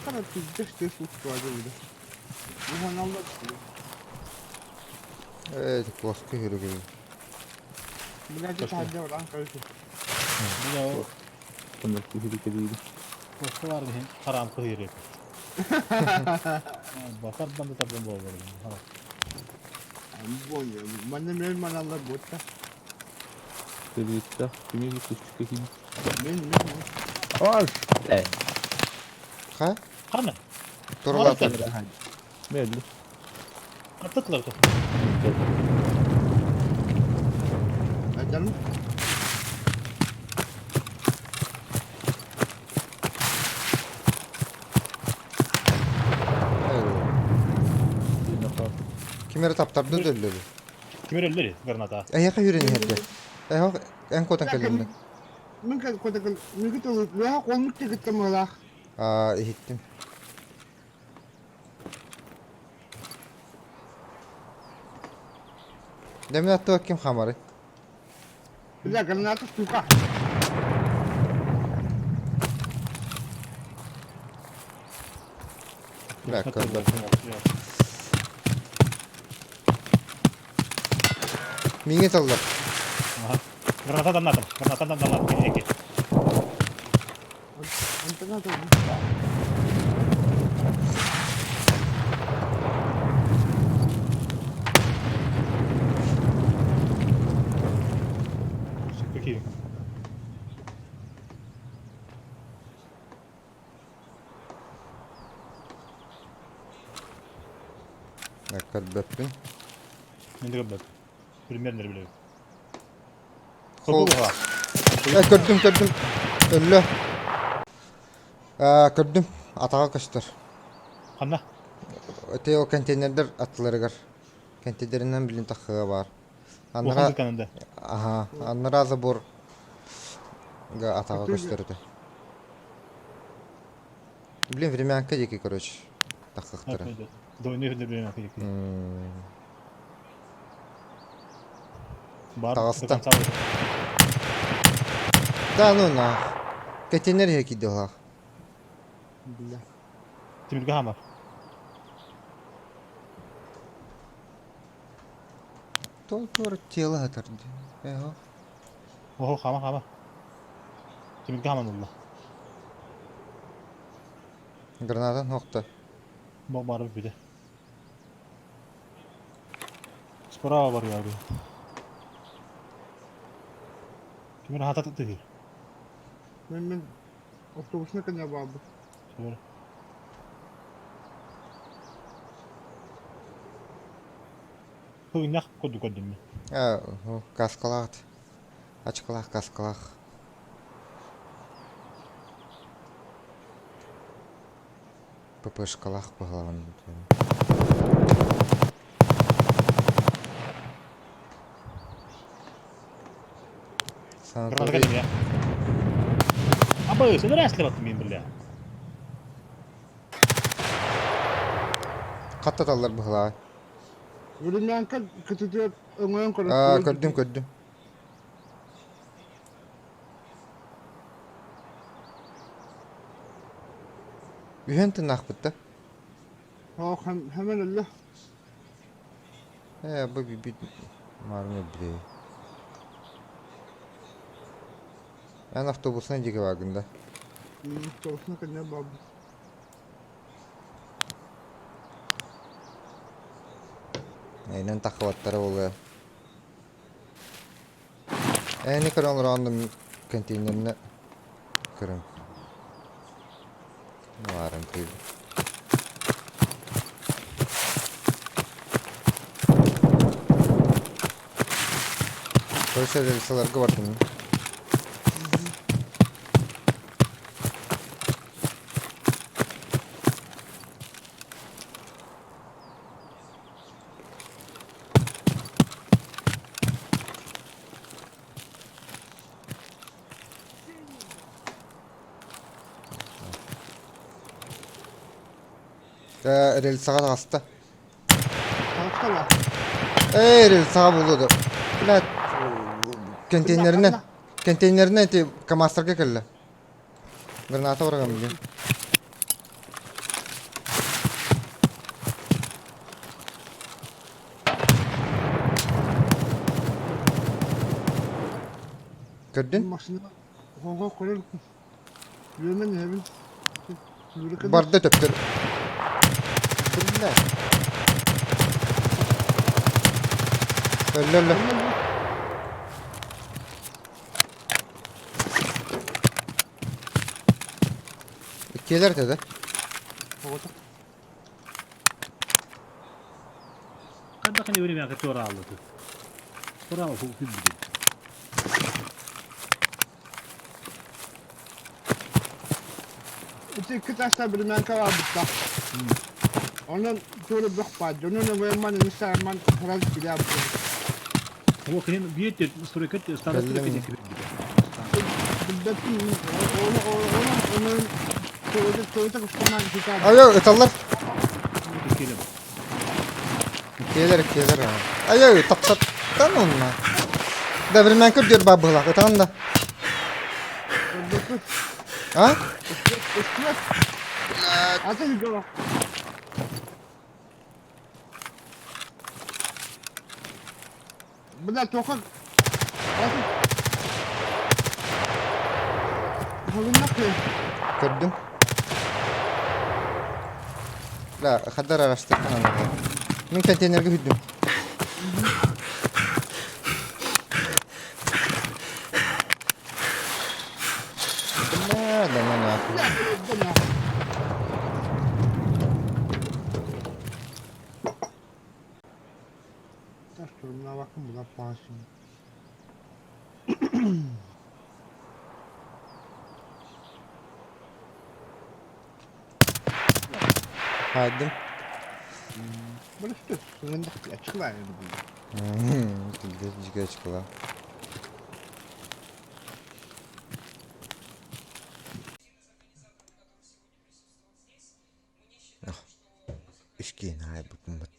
Хара пиздец ты сустуа деді. Уһаналлар Ээ, куоска үһүрүгүн. Блядь, таһырдьа баран көрүсү. Онно киһи Куоска баар иһин хараам кыһыыр Бакар банды тардан буолар. Манна мен маналлар буотта. Төбүттэх кими кучка ким. Мен мен. Аш. Ха? Хана? Туралата. Мелли. Аттыклар то. Айталым. Ким эрэ таптарды өллөрү. Ким өллөрү граната. Эйиэхэ үүрэн иһэрдэ. Эһох эн куотан кэллиҥ Мин куотан мин кытылы леха колмук тигиттем ылах. Аа иһиттим. Дэмин аттыга ким хамарый? Бля, граната сука. Бля, көрдüm. Миңе таллар. Ага. Граната даннатым. Граната даннатым. Эки. Какие? Көрбөппүн. Мен де көрбөт. Примерно билебин. Хол. Э, көрдүм, көрдүм. Өллө. Э, көрдүм. Атаҕа көстөр. Ханна? Ити ол контейнердер аттыларыгар. Контейнеринэн билин таххыга баар. Улахан Аннара дыканында. аха, аннара забор га атаҕа көстөр этэ. Блин, времянка диэки, короче, таххахтара. Двойной времянка диэки. Бар, Таҕыста. Да ну нах. Кэтинер иһэ киирдэ улаах. Бля. Тимиргэ хаамар. Тол туора тело сытар дии. Эһо. Оһо, хаама, хаама. Тимиргэ хааман ылла. Гранатан охто. Бу барып бүтэ. Справа бар я Ким эрэ хата тыһыр. Мен мен автобусна коня баабыт. Сөбөр. Хыгыннах курдук көрдүм мен. А, каскалаах. Ачкалаах, каскалаах. ППшкалаах быһалаан. Граната кэллим я. Абы, сен рәслеп аттым мин бля. Хаттаталлар быһалаа. Времянка кытытыар өҥөйөн көрөр. Аа, көрдүм, көрдүм. Үһүөн тыыннаахпыт да? Оо, хэмэн өллө. Ээ, бу бит маарын өлбүтэ. Эн автобусна диэки бааргын да? Автобусна кэннэ баарбыт. Эйнэн таххыбаттара буолуо. Эни көрөн олороон контейнерне көрүҥ. Баарын кыйбыт. Короче, рельсаларга бардым. Э, рельсаҕа таҕыста. Таҕыста ба? Эй, рельсаҕа булду да. Блядь, контейнеринэн, контейнеринэн ити КамАЗтарга кэллэ. Граната барагам билин. Көрдүн? Машина хоһо көрөр үөмэн иһэбин. Барда төптөр. Биллэ. Өллө өллө. Иккиэлэр этэ да? Хайдах ини времяка туорааллыты? Туораала күлбүтүм. Ити икки таста времянка барбытта. Онон туора бөх баар. Дьонун өҥөйман инстаграмман сразу билээбитим. О, кини биир стройка старый стройка Кэллим. диэки билбитэ. Билбэппин. Оны оны оны туора туора кустаман китап. Айо, ыталлар. Келем. Иккиэлэр, иккиэлэр. Айо, тапсаттан онно. Да, времянка үрдүөр баар быһыылаах. Ытаҕын да. Көрбөппүт. А? Өстүбэт. Атын жоло. Бля, тоха. Атын. Холуннах Көрдүм. Да, хаддар арастырхан аны. Мин контейнерге хүддүм. Бля, да ну нахуй. Бля, Мына bakın bu da pansın. Хайдым. Böyle işte sırrında açıklar yani bu. Жиге чыкыла. Ишкин ай бутун бат.